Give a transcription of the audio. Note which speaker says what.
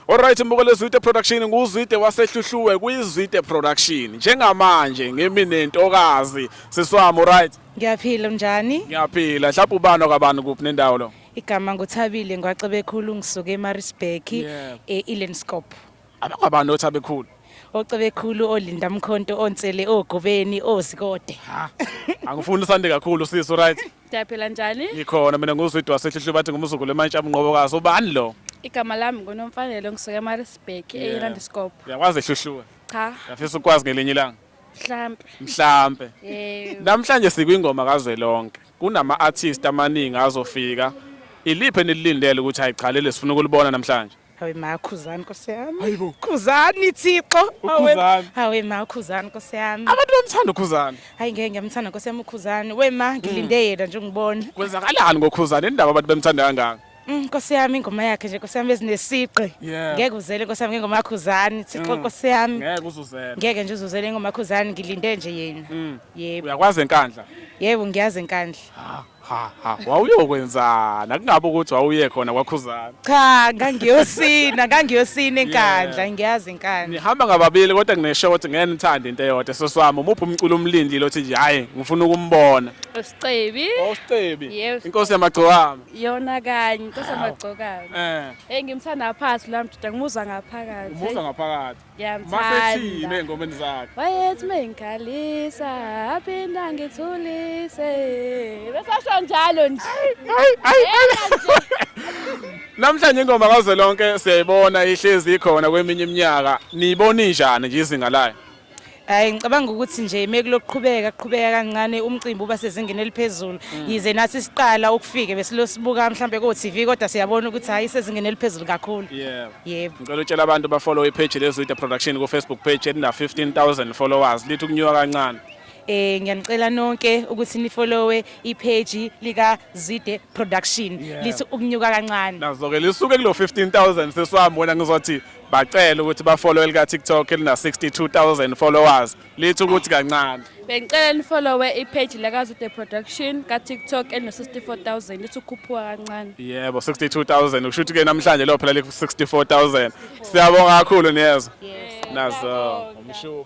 Speaker 1: Alright, mbukelo Zwide Production, nguZwide waseHluhluwe kwiZwide Production. Njengamanje ngimi nentokazi siswami, right?
Speaker 2: Ngiyaphila, njani?
Speaker 1: Ngiyaphila. Mhlawumbe ubani kabani, kuphi nendawo lo?
Speaker 2: Igama nguThabile ngwaCebekhulu, ngisuke eMaritzburg, e-Elandskop.
Speaker 1: Abangabani oThabekhulu?
Speaker 2: OCebekhulu, oLinda Mkhonto, oNsele, oGobeni, oZikode.
Speaker 1: Ha. Angifuni usande kakhulu sisi, right?
Speaker 3: Ngiyaphila, njani?
Speaker 1: Ngikhona mina, nguZwide waseHluhluwe, bathi ngumzukulu emantshi amnqobokazi. Ubani lo?
Speaker 3: Igama lami nguNomfanelo, ngisuke eMaritzburg, e-Elandskop.
Speaker 1: Uyakwazi eHluhluwe?
Speaker 3: Cha.
Speaker 1: Uyafisa ukwazi ngelinye ilanga?
Speaker 3: Mhlampe.
Speaker 1: Mhlampe.
Speaker 3: Yebo.
Speaker 1: Namhlanje sikwingoma kazwelonke. Kunama artist amaningi azofika. Iliphi enilindele ukuthi hayi cha, leli sifuna ukulibona namhlanje?
Speaker 2: Hawe ma, Khuzani, Nkosi yami.
Speaker 1: Hayibo.
Speaker 2: Khuzani Thixo.
Speaker 1: UKhuzani.
Speaker 2: Hawe ma, Khuzani, Nkosi yami.
Speaker 1: Abantu bamthanda uKhuzani.
Speaker 2: Hayi ngeke, ngiyamthanda, Nkosi yami, uKhuzani. We ma, ngilinde yena nje ungibona.
Speaker 1: Kwenzakalani ngoKhuzani? Indaba abantu bemthanda kangaka?
Speaker 2: Nkosi yami, ingoma yakhe nje, Nkosi yami, ezinesiqi. Ngeke uzele, Nkosi yami, ngengoma yaKhuzani Thixo, Nkosi yami.
Speaker 1: Ngeke uzuzele.
Speaker 2: Ngeke nje uzuzele ingoma yaKhuzani, ngilinde nje yena. Yebo.
Speaker 1: Uyakwazi eNkandla?
Speaker 2: Yebo, ngiyazi eNkandla.
Speaker 1: Ha ha ha. Wawuyokwenzana? Kungabe ukuthi wawuye khona kwaKhuzani.
Speaker 2: Cha, ngangiyosina eNkandla, ngiyazi eNkandla.
Speaker 1: Nihamba ngababili kodwa nginesho ukuthi ngeke nithande into eyodwa. Soswami, umuphi umculo umlindile othi nje hayi, ngifuna ukumbona?
Speaker 3: Usicebi.
Speaker 1: Osicebi.
Speaker 3: Yebo.
Speaker 1: Inkosi yamagcokama.
Speaker 3: Yona kanye, inkosi yamagcokama. Hey, ngimthanda phansi la mduda, ngimuzwa ngaphakathi.
Speaker 1: Umuzwa ngaphakathi.
Speaker 3: Ngiyamthanda.
Speaker 1: Masethini ey'ngomeni zakhe?
Speaker 3: Wayethi mengikhalisa, aphinda ngithulise. Besasho njalo nje.
Speaker 1: Hayi hayi.
Speaker 3: Yena nje.
Speaker 1: Namhlanje ingoma kazwelonke siyayibona ihlezi ikhona kweminye iminyaka. Niyibona injani nje izinga layo?
Speaker 2: Hayi, ngicabanga ukuthi nje mekulokuqhubeka qhubeka kancane, umcimbi uba sezingeni eliphezulu. Yize nathi siqala ukufike besilo sibuka mhlambe ko TV, kodwa siyabona ukuthi hayi, sezingeni eliphezulu kakhulu. Yebo.
Speaker 1: Ngicela utshela abantu bafollow ipage leZwide Production ku Facebook page elina 15,000 followers. Lithi ukunyuka kancane.
Speaker 2: Ngiyanicela nonke ukuthi nifollowe ipage lika Zwide Production. Lithi ukunyuka kancane.
Speaker 1: Nazo ke lisuke kulo 15,000 seswami, wena ngizothi bacela ukuthi bafollow elika TikTok elina 62,000 followers. Lithi ukuthi kancane.
Speaker 3: Bengicela nifollowe ipage lakaZwide Production ka-TikTok elino-64,000, lithi ukhuphuka kancane.
Speaker 1: Yebo, 62,000 kusho ukuthi ke namhlanje lo phela li 64,000. Siyabonga kakhulu, niyezwa.
Speaker 2: Yes.
Speaker 1: Nazo. Umshubo.